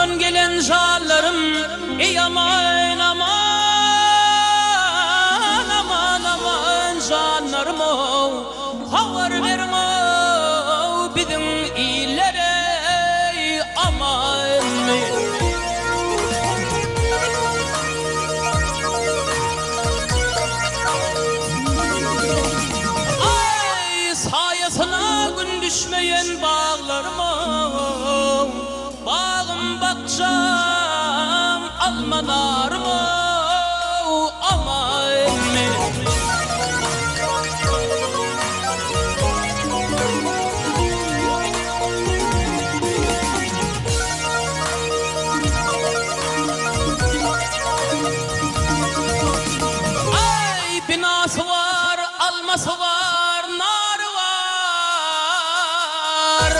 Uzakdan gelen janlarym, eý aman, aman, aman, aman janlarym-ow, habar beriň-ow biziň illere, eý aman. Aý, saýasyna gün düşmeýen baglarym-ow, Bagym, bakjam, alma-narym-ow, aman. Aý, binasy bar, almasy bar, nary bar.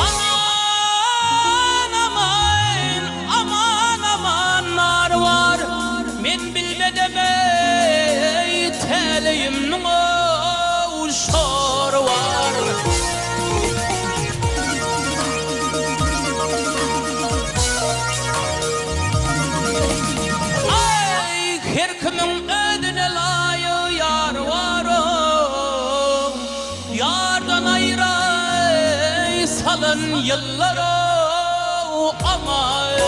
Aman, aman, aman, aman, nary bar. Men bilmedem, eý, täleýimniň-ow, şory bar. Aý, her kimiň özüne laýyk ýary bar-ow, Ýardan aýra salan ýyllar-ow, aman.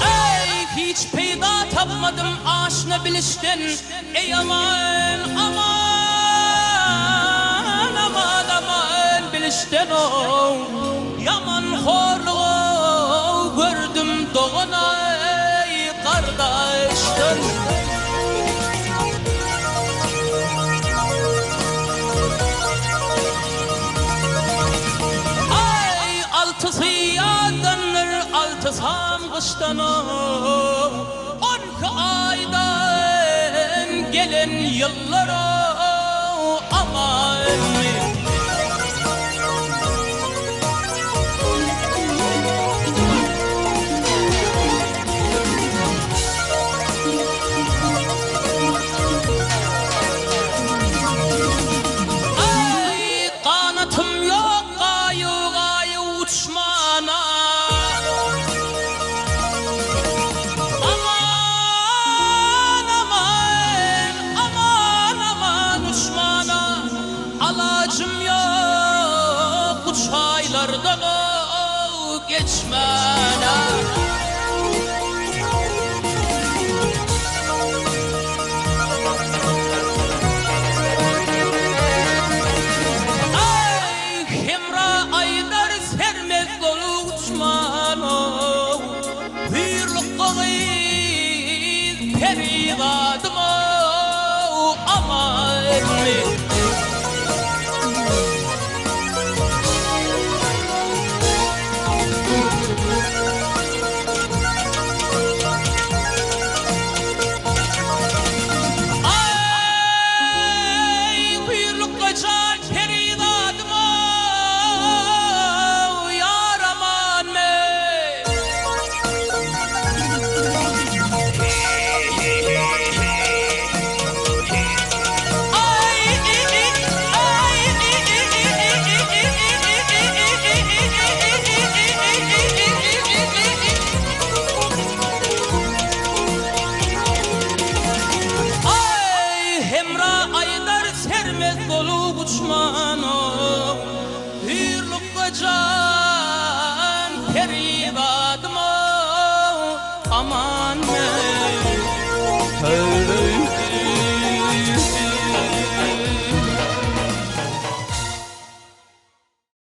Eý, hiç peýda tapmadym aşna bilişden, Eý aman, aman, aman, aman bilişden-ow, Ýaman horlug-ow gördüm dogan-aý, gardaşdan. Aý, altysy ýazdandyr, altysam gyşdan-ow, Onki aýdan gelen ýyllar-ow, aman. Aý, ganatym ýok gaýy-gaýy uçmana. Aman, aman, aman, aman uçmana. Alajym ýok bu çaýlardan-ow geçmäne. Aý, Hemra aýdar sermez bolup uçman-ow, Hüýrlukga gyz perizadym-ow, aman. Aý, Hüýrlukga jan perizadym-ow, ýaraman men. Aý, Hemra aýdar sermez bolup uçman-ow, Hüýrlukga jan.